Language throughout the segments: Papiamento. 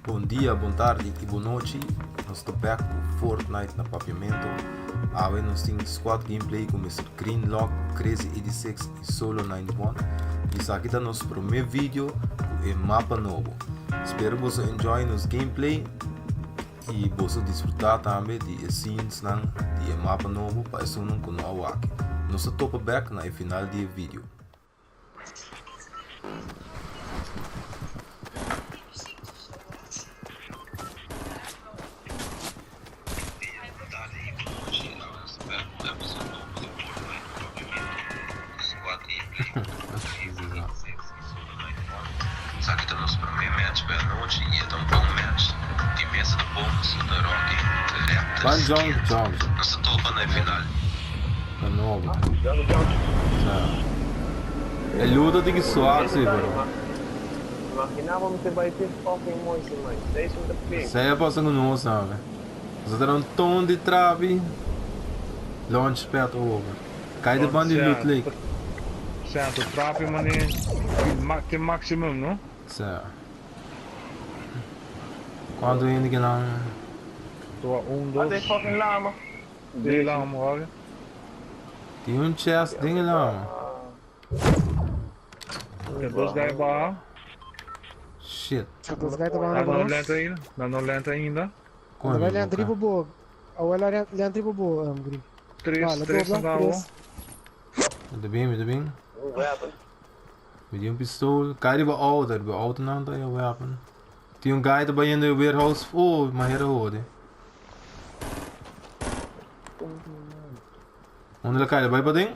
Bon dia, bon tardi y bon nochi. Nos ta back cu Fortnite na Papiamento. Awe nos tin squad gameplay cu Mr. Green Lock, Crazy 86 y Solo 91. Y esaki ta nos prome video cu e mapa nobo. Spero boso enjoy nos gameplay y boso disfruta tambe di e scenes nan di e mapa nobo pa esunnan cu no a wak. Nos ta topa back na e final di e video. Ban John Johnson. Ta nobo. E luta tin ki suak si pero. Esei a pasa ku nos tambe. Nos a traha un ton di trapi launch pad over. Kai de ban di loot lake. Sento trapi mane te maximum no? Sa. Cuanto hende ke nan? Toa un dos. Den lama wak. Tin un chest den e lama. Tin dos guy baha. Shit. Dos guy ta baha Nan no nos. lenta ainda. Nan no lenta ainda. Kon Nan mi lenta boka? riba bo. Awel a lenta riba bo, Green. Tres, Bala, tres dobla, nan ta awo. tres. Mi ta bin, mi ta bin. Mi tin un pistol. Kai riba auto, riba auto nan ta e weapon. Tin un guy ta bayendo e warehouse. Oh, mahera hode. Unda la kai? La bai paden?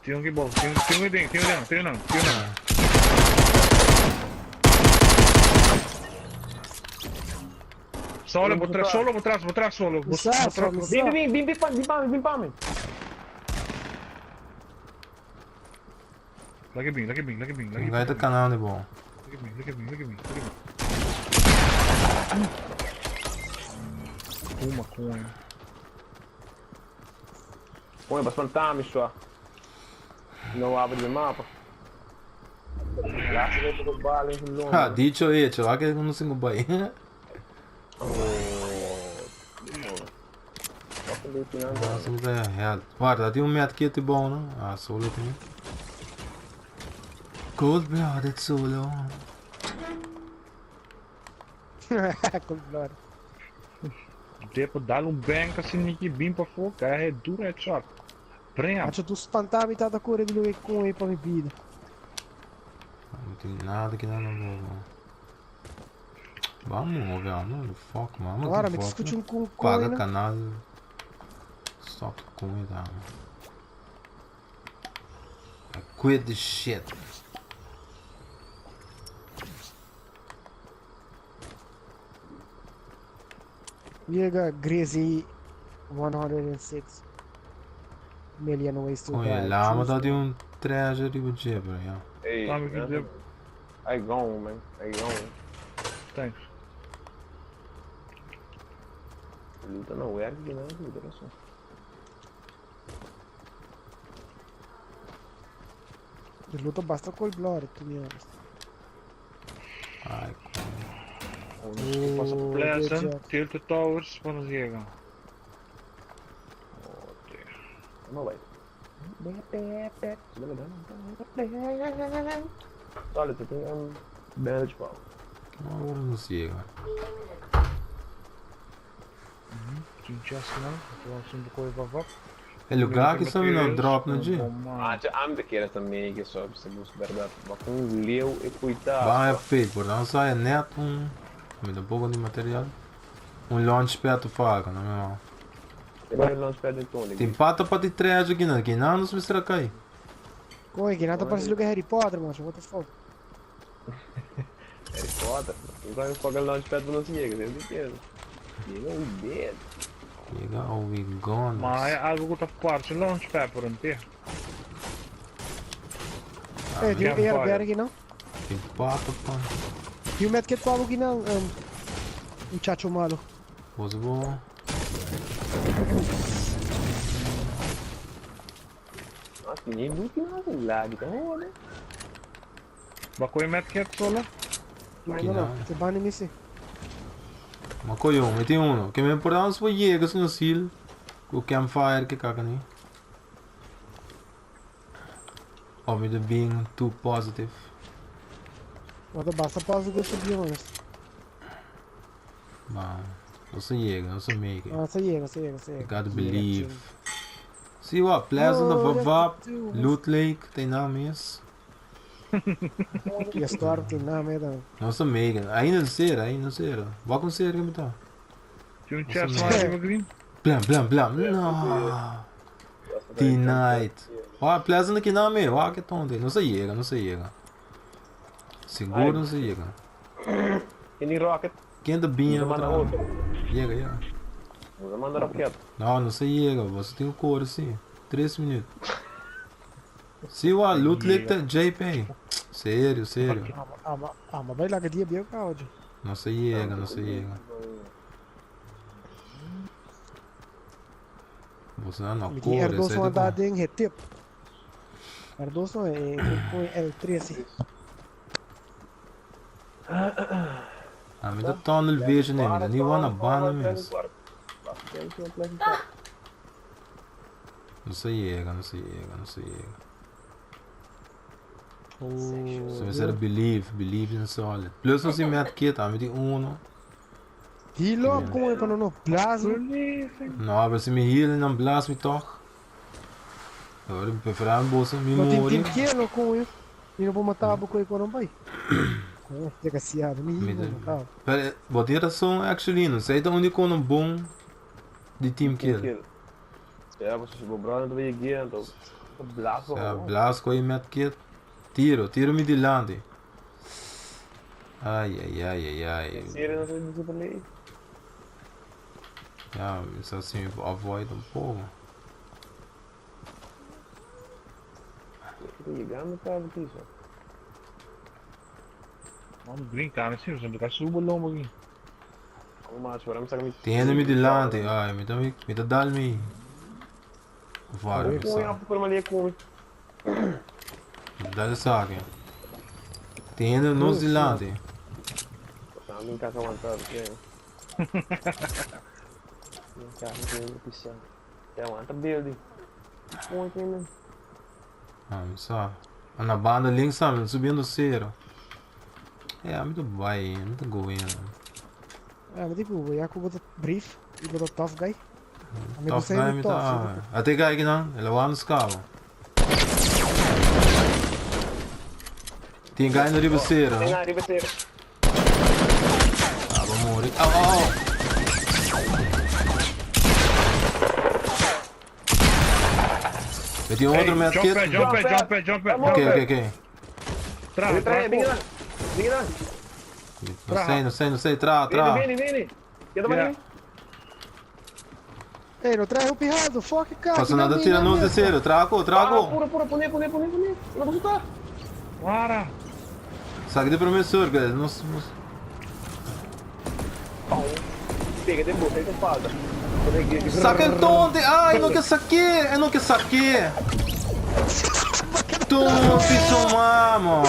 Tin un ki bo, tin tin un den, tin un den, tin un tin un. Solo, bo tras, solo, bo tras, bo tras, solo. Bo, bo tras. Bin, bin, bin, bin, bin pa mi, bin pa mi. Laki bin, laki bin, laki bin, laki bin. Gai ta canal di bo. Laki bin, laki bin, laki bin, laki bin. Kuma coño. Coño, pa spantá mi sua. No abre de mapa. Laatste week op bala in zijn Ha, dicho hecho, wak e no singo bai. Oh, Ah, se mi ta hel. Guarda, tin un medkit bom, no? Ah, solo tin. Cold blooded solo. Cold blooded. Depo dal un bank assim niki bim pa fo, kaya é duro headshot. Bam. Macho tu spantami tata kore di lugar com pa mi vida. Não tem nada aqui na boca. Vamos, velho. Mano, fuck, mano. Agora, me discute um com Paga coina. canal. Stop com it, I quit this shit. Yega Grizzly 106 million ways to Coño, die. lama Choose ta di one. un treasure riba dje, bro, ja. Hey, Dame que dip. I gone, man. I gone. Thanks. Luta não werk aqui não, luta não só. De luta basta cold blooded, to be honest. Ai, coño. Oh, passa Oh, Pleasant, good job. Tilted Towers, pa nos yega. Oh, No wait. Olha, tu tem um bandage pau. Awor nos yega. Tin chest nan, tu asunto koe vavak. E lugar ki sa mi no drop na dje. Ah, tja, am te querer também que só se busca verdade. Mas com um leu e cuidado. Ba e fake, por não sai net un. Mi tampoco di material. Un launchpad to falca, no mi Tem um launchpad de Tony. Tin pata pa di treasure aqui na, aqui não nos mester cai. Coño, que nada parece lugar Harry Potter, macho. What the fuck? Harry Potter. Quem vai focar launchpad não se chega, tenho certeza. Chega um dedo. Chega ou we gone. Ma é algo que tá parte launchpad por um ter. Eh, tem um Campfire. airbag aqui não? Tin pata pa. Tem um medkit pa aqui não, um, muchacho malo. Você vou. Nossa, ninguém loot não, lag, tá roda. Ba koe medkit solo? No, no, no. Te bani mi si. Ma coño, mi tin uno. Ke me por da nos por yega si nos heal ku campfire ke kaka ni. Of mi ta being too positive. No ta basta positive to be honest. Ma, nos a yega, nos a make it. Nos a yega, nos a yega, nos a yega. You gotta believe. Si wa, Pleasant of Vavap, Loot Lake, ta einan mes. Y a storm tin na me dan. Nos a make it. Ainda no sera, ainda no sera. Wak un sera que mi ta. Tin un chest mas riba green. Blam, blam, blam. No. Denied. Wak, Pleasant aki na me. Wak ke tonto. Nos a yega, nos a yega. Sigur nos a yega. Ken tin rocket? Ken ta biña Nos a manda otro. Yega, yega. Nos a manda rocket. No, nos a yega. Boso tin ku kore si. Tres minüt. Si wa, loot lake ta JP. Serio, serio. Ama, ama bai laga dia bieu ka ojo. Nos a yega, nos a yega. Boso nan no Mi tin kore, R2 esei no ta a da kon. den het tip. R2 no, e pone L3 si. Ami ta tunnel vision e, mi ta ni wana banda mes. Nos a yega, nos a yega, nos a yega. So mi ser believe, believe in solid. Plus nos tin medkit, ami tin uno. Heal up como pa no no blast. No, pero si mi heal nan blast mi toch. Ahora mi preferaba mi bosa mi No tin muri. team kill no como Mi no por mata bo cu e coron bay. Como desgraciado, mi Mi no ta- mata bo. Pero eh, bo tin razon actually, no sei ta unico no bon di team kill. Ja, bo bo brother ta bay guia anto ta blas bo. Ja, blas cu e medkit. Tiro, tiro mi dilanti. Ai ai ai ai ai. Serio no ta di super ley. Ja, mi sa si mi por avoid un poco. Ta yegando cabo kiso. Vamos brincar, né? Sim, sempre subo lombo aqui. Como mas, agora me saca mi. Tin hende mi dilanti, ai, mi ta mi ta dal mi. Vare, mi Come sa. a por malia come. Mi dal esaki. Tin hende nos dilanti. Tambe in casa aguantar, que. In casa que pisa. Te aguanta building. Come que man. Ah, mi sa. Na banda links tambe, subiendo cero. Ja, mi ta bai, mi ta going. Ah, mi tipo, ya ku bo ta brief, y bo ta tough guy. Mi Tough guy mi ta. Ate guy kinan, el a wak nos cabo. Tin guy na riba cero. Tin riba cero. Ah, bo muri. Au, au, au. Mi tin otro medkit. Jump, jump, jump, jump, jump. Ok, ok, ok. Tra, tra, Bini, bini. No sei, no sei, no sei. Tra, tra. Bini, bini, bini. Yeah. Ey, no trae hopi halto, fuck it, Paso nada tira nos de cero. Traco, traco. Pura, pura, pone, pone, pone, pone. No puso ta. Para. Saki de primer circle. Nos, nos. Pega de boca, aí falta. Saca el tonte. Ai, no que saqué. Eu não que saqué. Tonte, su mamo.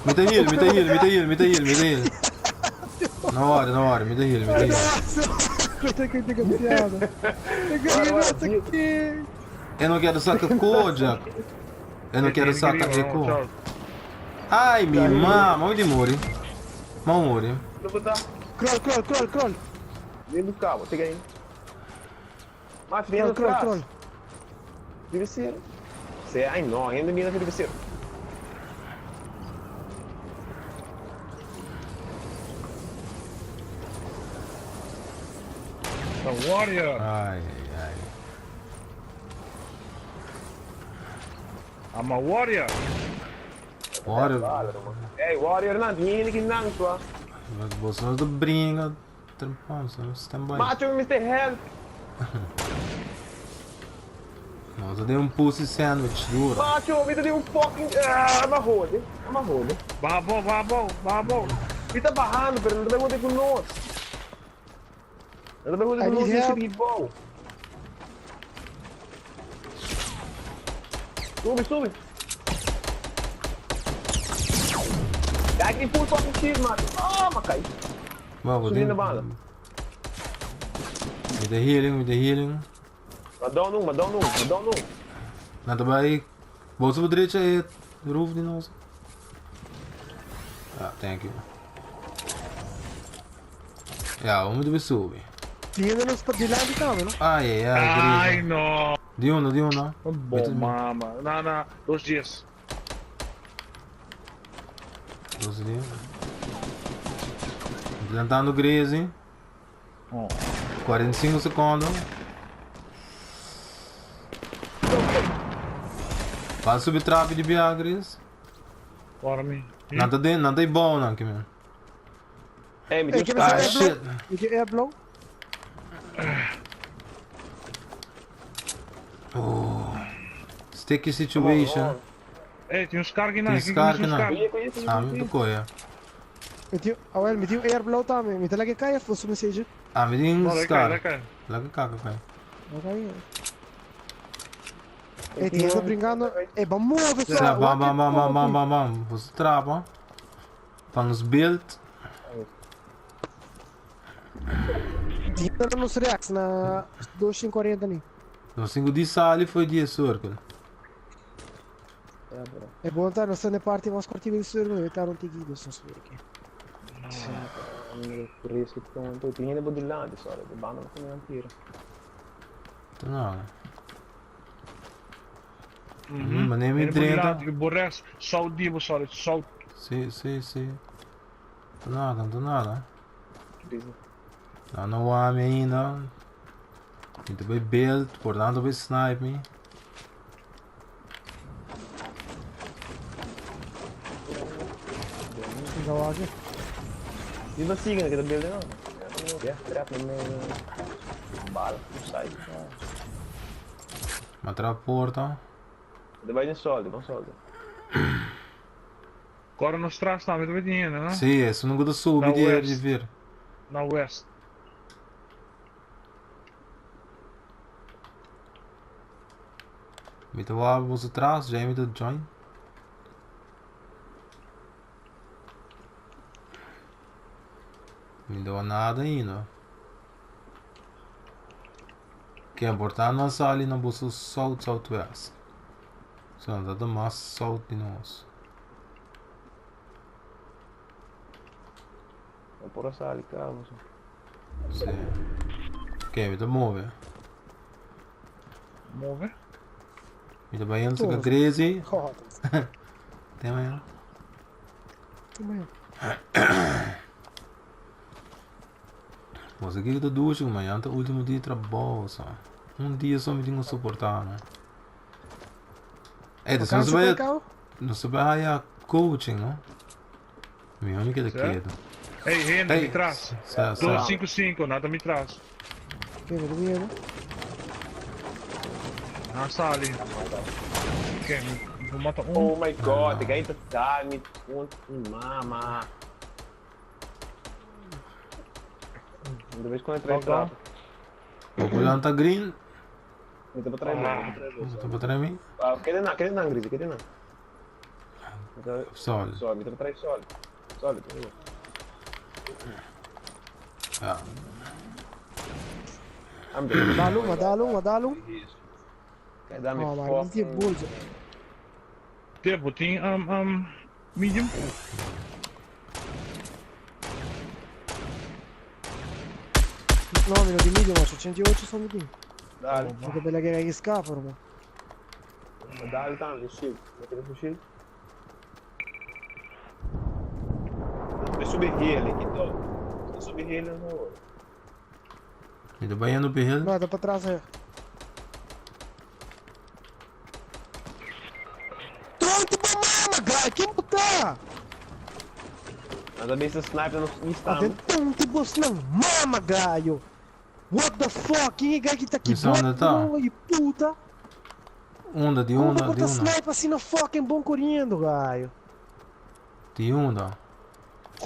Mi ta heal, mi ta heal, mi ta heal, mi ta heal, mi ta heal. No worry, no worry, mi ta heal, mi ta heal. Desgraciado. Eu não quero saca Kojak. Eu não quero saca Eco. Ai, mi mama, mi di muri. Ma muri. Crawl, crawl, crawl, crawl. Vem do cabo, chega aí. Mas vem Crawl, crawl, crawl. Deve ser. Você, ai não, ainda me deve ser. The warrior. Ai, ai, ai. I'm a warrior. Warrior. Hey, warrior não, tinha que não, tua. Você não brinca. Trampão, stand by. Macho, Mr. Help. Nossa, dei um pussy sandwich duro. Macho, me deu um fucking. Ah, amarrou, né? Amarrou, né? Babo, babo, babo. Me tá barrando, pero não tá bem com nós. Não tá bem com nós, esse bom. Sube, sube. Kijk die full fucking shield, man. Ah, maar kijk. Ba, bo Subi tin. na bala. Mi ta healing, mi ta healing. Maar down un, maar down un, maar down un. Nan ta bai. Boso bo drecha e roof di nos. Ah, thank you. Ja, we moeten weer subi. Tin hende nos pa dilanti tambe, no? Ai, ai, ai, Ai, Grisa. no. Di unda, di unda? Wat bom, mama. Na, na, dos dies. Dos dies. Lantando Grisi. Oh. 45 seconden. Ban subi trapi di bia, Gris. Ora mi. Nan ta den, nan ta bom nan, kimen. Hey, mi Hey, tin ik heb Ah, een shit. Ik heb airblauw. Oh. Sticky situation. Hey, tin un scar ki na. Tin scar ki na. Ah, mi ta koya. Mi tin, awel, mi tin un airblauw tambe. Mi ta laga e kai of boso message? Ah, mi tin No, laga kai, scar. laga kai. Laga kaka kai. Laga kai. Hey, tin hende brincando. Hey, ban move so. Sa, bam, bam, bam, bam, bam, bam, bam. Boso trapa. Pa nos build. Tin hende nos reacts na 2540 ni. Nos tin ku di sali foi di e circle. E bon ta, nos ta na e parti mas kortiku di circle, e ta un tiki dos nos por aki. Riesgo tonto. Tin hende bo dilanti, sorry. De banda no come nan tira. Ta nada. Mhm. Mane mi Hende bo drenta. dilanti, bo res, south di bo, sorry, south. Si, si, si. Ta nada, ta nada. Riesgo. Nan no wak mi ainda. Mi ta bay build, por nan ta bay snipe mi. Nga wak. Di ba siga na kita building no? Yeah, trap na may bala, side. Ma tra porta. De bay din soldi, bon soldi. Kòrda nos tras tambe ta bay tin hende, no? Si, esun ku ta subi Na di west. rivier. Na west. Mi ta wak boso tras, djei mi ta join. Mi no wak nada ainda. Ke porta nan sali na boso south southwest. So nan ta mas south di nos. No por a sali cabo. So. Si. Ok, mi ta move. Move? Mi ta bai antes Todos. ka Crazy. Joder. Te mañana. Te mañana. Boso kiko ta dushi ku mañana ta ultimo dia di trabou so. Un dia so mi tin ku soportá no. Ey, dus nos bai nos bai haya coaching no. Mihó mi keda ketu. Ey, hende mi tras. Sa, sa. Dos sinku sinku, nan ta mi tras. Ke mi ta miedo. Nan sali. Ke mi por mata un. Oh my god, e guy ta dal mi un mama. De vez quando trae trap. Bo lanta green. Mi ta pa trae mi, mi ta trae Bo ta pa trae mi? Ah, kede nan, kede nan Grizzly, kede nan. Sol. Sol, mi ta pa trae sol. Sol, mi ta Ja. Dal un, dal un, dal un. Oh, maar dit is bullshit. Te, bo tin um, um, medium? No, mi no tin medium, ma 108 sono tin. Dale. Ma che bella che era che scappa, ma. Dale tambe, shield. Mi keda su shield. Mi subi hiel aki to. Mi subi hiel no hoor. Mi ta bayendo pe hiel. No, ta pa tras eh. Tronti bo mama, guy! Ken bo ta? Nan ta bisa snipe nos East Aden tambe. tonti bosnan mama gayo! What the fuck? Ken e guy ki ta Mi sa ki unda ta. bo y puta? Unda, di Como unda, bo por di ta unda. snipe asina fucking bon coriendo gayo? Di unda.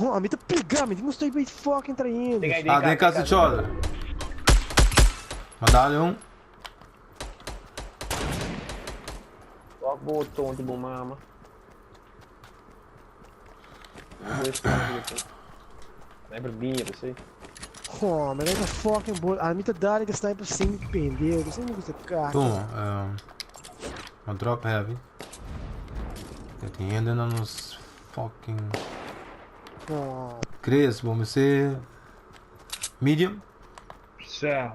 Ho, ami ta pega, mi tin cu stoi bay fucking trayendo. Ah, den cas di Chol. Ma dale un. Fuck bo tonto bo mama. Sniper biña p'esei. Oh, mi ta fucking bol. A mi ta dale ke sniper sin pendejo. Sin mi gusta kaka. Toma, um, ma drop heavy. Ya tin hende na nos fucking... Oh. Chris, bo mester medium? Sa.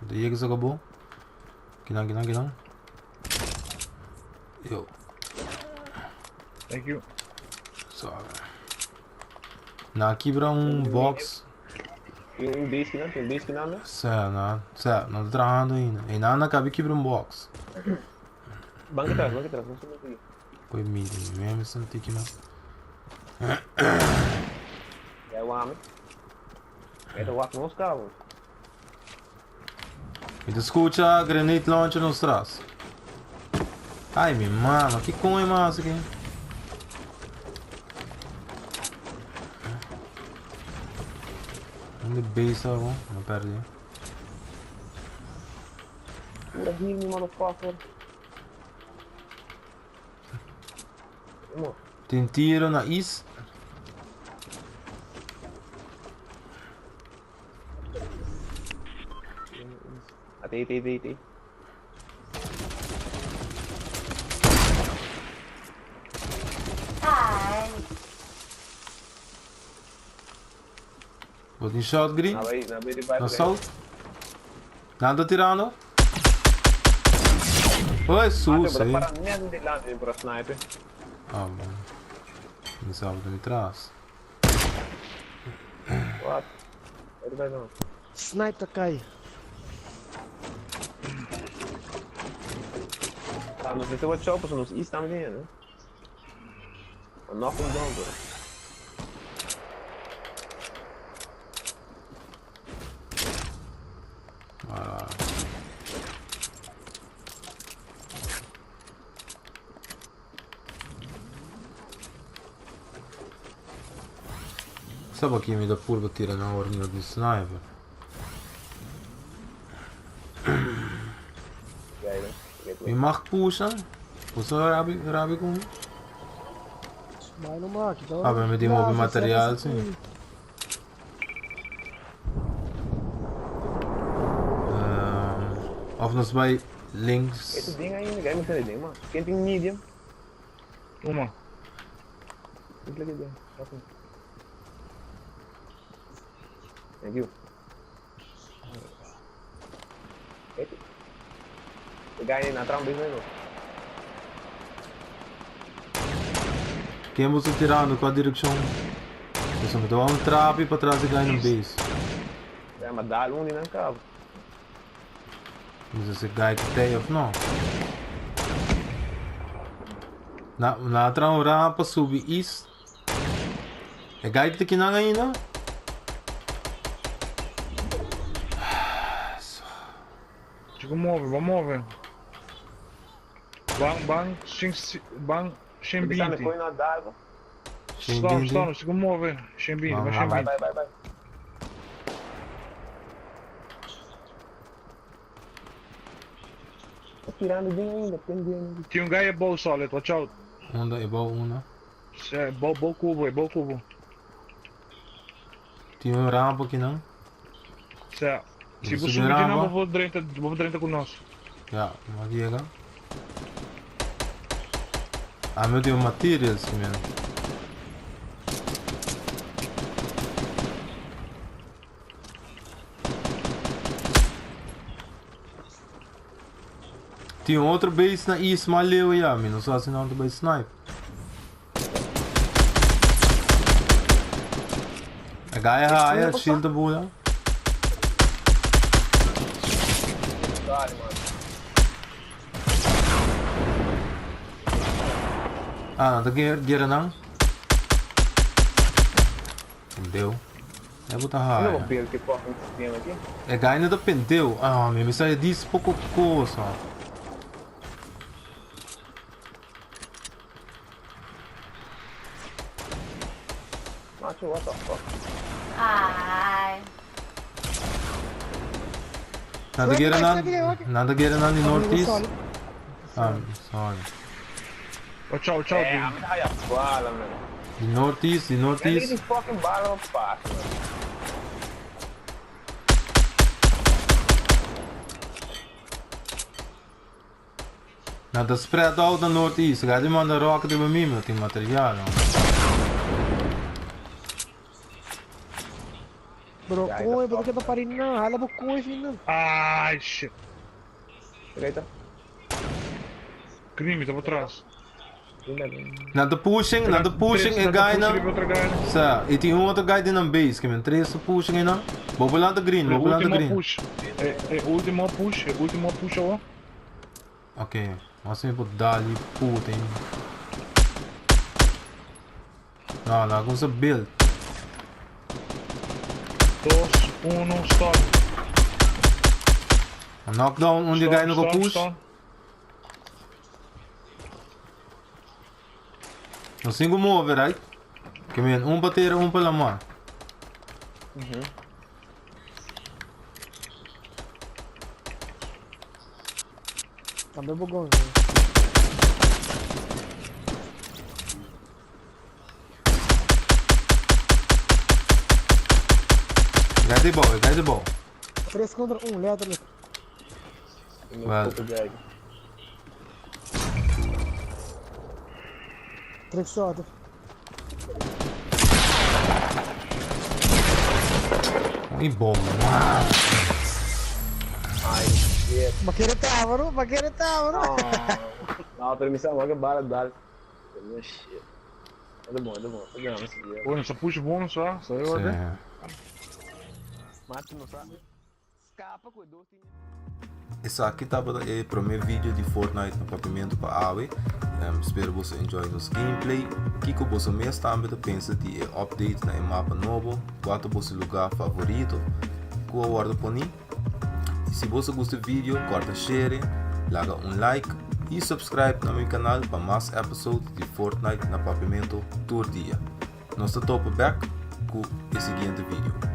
De yega sa bo. Kinan, kinan, kinan. Yo. Thank you. Sorry. Na kibra un box. Tin un base kinan, tin un base kinan me? Sa, na, sa, no ta trahando ainda. E na na kabi kibra un box. Banca atrás, banca atrás, não sou aqui. Koi medium, mesmo sem tiki mas. É o homem. É do wak nos cabo. Mi ta scucha grenade launcher nos tras. Ai mi mama, ki coño mas aki? Onde base abo? No perdi. Pura heal me, motherfucker. Tin tiro na east. Ate, ate, ate, ate. Bo tin shot green? Na south? Nan ta tirando? Oi, sus, eh. Ah, bom. Mi sabe ta mi tras. What? Snipe ta kai. Ah, nos mester watch out pasobra nos is tambe den, eh. A knock him down, bro. Ah. Saba ki mi da purba tira na ora di sniper. Mi mag pusha? Boso rabi, rabi ku mi? Bai no mak. Ah, maar met die hopi materiaal, zie. Of nos bai links. Esse ding ainda, gai me sende ding, man. Quem tem medium? Tuma. Click it there. Okay. Thank you. E guy na tram business no. Ken boso tirando? Kua direkshon? Boso mi ta wou un trapi pa tras di guy nan base. Ja, maar daar un di nan kaba. Mi sa si guy ki tei of no. Na na tra un rampa subi east. E guy ki ta kinan ainda? Chico move, bo move. Ban, ban, shin, ban, shin binti. Stop, stop, chico move. Shin binti, ban shin binti. Bai, bai, bai. Tirando din ainda, tem din. Tin un guy abou solid, watch out. Unda e bou unda? Se, bou, bou cubo, e bou cubo. Tin un rampa aki nan? Se, si bo subi di nan bo por drenta, bo por drenta cu nos. Ya, bo a yega. Ami tin un materials men. Tin un otro base na east mas leu ya, mi no sa si nan ta bay snipe. A guy haya, shield ta bula. Ah, nan ta gera nan. Pendeu. E bo ta haya. No build ke fucking sistema aqui. E guy no ta pendeu. Ah, mi mester a dis poco cosa. Macho, what the fuck? Ai. Nan ta gera nan, nan ta gera nan di northeast. Ah, sorry. Watch out, watch out. Eh, ami ta haya bala, man. Di northeast, di Kende northeast. ki tin fucking bala pa pasa man. Nan ta spread out na northeast. Ga di manda rocket riba mi, mi no tin material. No. Bro, Ya, koe, ita bo ta keda pari nan, hala bo koe fin nan. Ai, shit. Oké, ta. Green, mi ta pa tras. Nan ta pushing, nan ta pushing e guy nan. Sa, y tin un otro guy den nan base, ke men tres ta pushing e nan. Bo por lanta green, bo por lanta green. Push. E, e ultimo push, e ultimo push awo. Ok, mas mi por dal y puta in. No, nan a build. 2, 1, stop. Knockdown un di guy no ko push. Nos tin ku move, right? Ke men, un pa tera, un pa lamar. Tambe bo gon. Guy di bou, guy di bou. 3 kontra 1, letterlijk. Well. Trek shot. Ay, bom. Man. Ai, shit. Ma kere tava, no? Ma kere tava, no? No, pero mi sa que bala dal. Shit. É bom, é bom. Tô ganhando esse dia. Bueno, sa push bonus, ah. Sa yo, Sí. Mate no sa. Scapa com dois times. Esaki tabata e prome video di Fortnite na Papiamento pa awe. Spero boso enjoy nos gameplay. Kiko boso mes tambe ta pensa di e update na e mapa nobo? Kua ta boso lugar favorito ku a wordo poni? Y si boso gusta e video, corta share, laga un like y subscribe na mi canal pa mas episode di Fortnite na Papiamento tur dia. Nos ta topa bek ku e siguiente video.